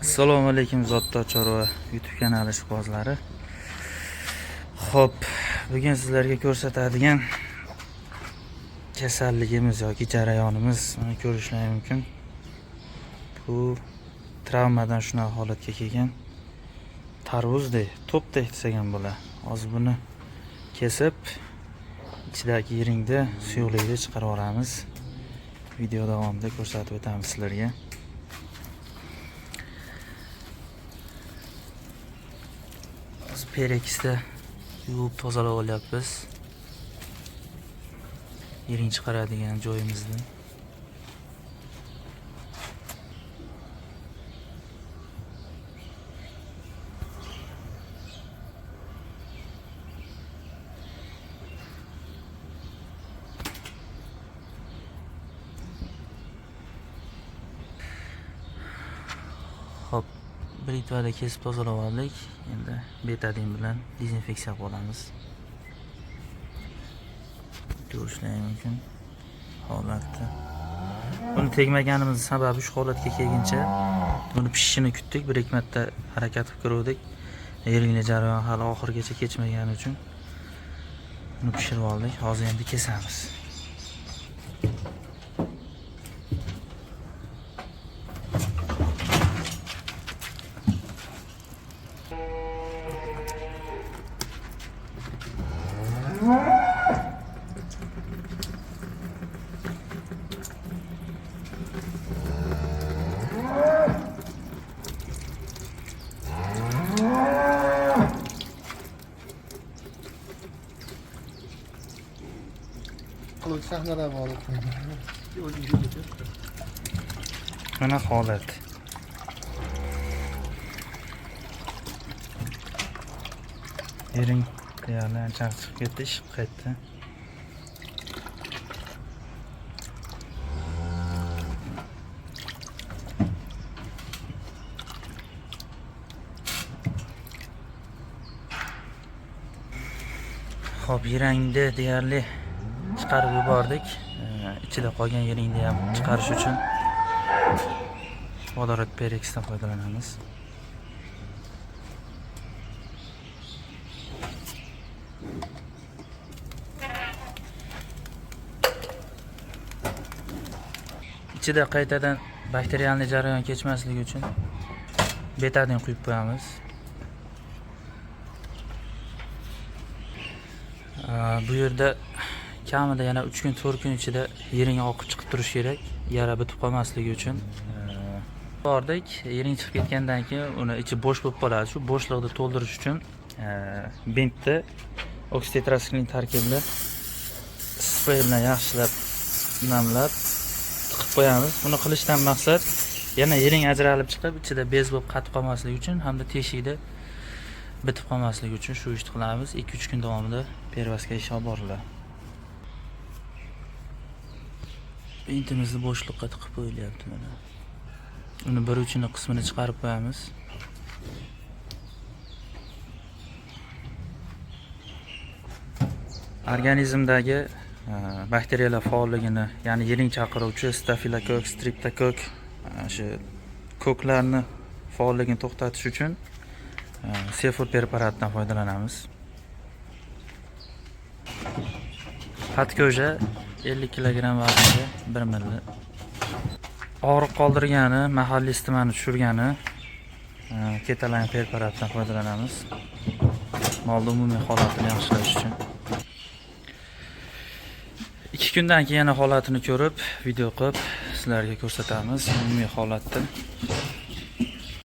Assalomu alaykum Zotdor Chorva YouTube kanali ishqibozlari. Xo'p, bugun sizlarga ko'rsatadigan kasalligimiz yoki jarayonimiz mana ko'rishlari mumkin. Bu travmadan shunaqa holatga kelgan tarvuzdek, to'pdek desak ham bo'ladi. Hozir buni kesib ichidagi yiringni, suyuqlikni chiqarib yuboramiz. Video davomida ko'rsatib o'tamiz sizlarga. Hozir perekisda yuvib tozalab olyapmiz. Yiring chiqaradigan joyimizni. Xo'p, britvada kesib tozalab oldik. Endi betadin bilan dezinfeksiya qilib olamiz. Ko'rishlari mumkin holatda. Buni tegmaganimizning sababi shu holatga kelguncha buni pishishini kutdik, bir ikki marta harakat qilib ko'rdik. Yiringli jarayon hali oxirigacha kechmagani uchun buni pishirib oldik. Hozir endi kesamiz. Qiluvchi sahnalar bor. Mana holat. Yiring deyarli ancha chiqib ketdi, ishib qaytdi. Xo'p, yiringni deyarli chiqarib yubordik. Ichida qolgan yiringni ham chiqarish uchun vodorod pereksdan foydalanamiz. Ichida qaytadan bakterialniy jarayon kechmasligi uchun betadin quyib qo'yamiz. Bu yerda kamida yana 3 kun 4 kun ichida yiring oqib chiqib turishi kerak, yara bitib qolmasligi uchun. Bordik, yiring chiqib ketgandan keyin uni ichi bo'sh bo'lib qoladi. Shu bo'shliqni to'ldirish uchun bintni oksitetrasiklin tarkibli sprey bilan yaxshilab namlab tiqib qo'yamiz. Buni qilishdan maqsad yana yiring ajralib chiqib, ichida bez bo'lib qatib qolmasligi uchun hamda teshikda bitib qolmasligi uchun shu ishni qilamiz. 2-3 kun davomida pervaska ish olib boriladi. Bintimizni bo'shliqqa tiqib qo'yilyapti mana. Uni bir uchini qismini chiqarib qo'yamiz. Organizmdagi bakteriyalar faolligini, ya'ni yiring chaqiruvchi stafilokokk, streptokokk, shu koklarni faolligini to'xtatish uchun sefur preparatidan foydalanamiz. Patkoja 50 kilogramm vaznga 1 ml. Og'riq qoldirgani, mahalliy isitmani tushirgani ketalan preparatidan foydalanamiz. Molni umumiy holatini yaxshilash uchun. 2 kundan keyin yana holatini ko'rib, video qilib sizlarga ko'rsatamiz umumiy holatni.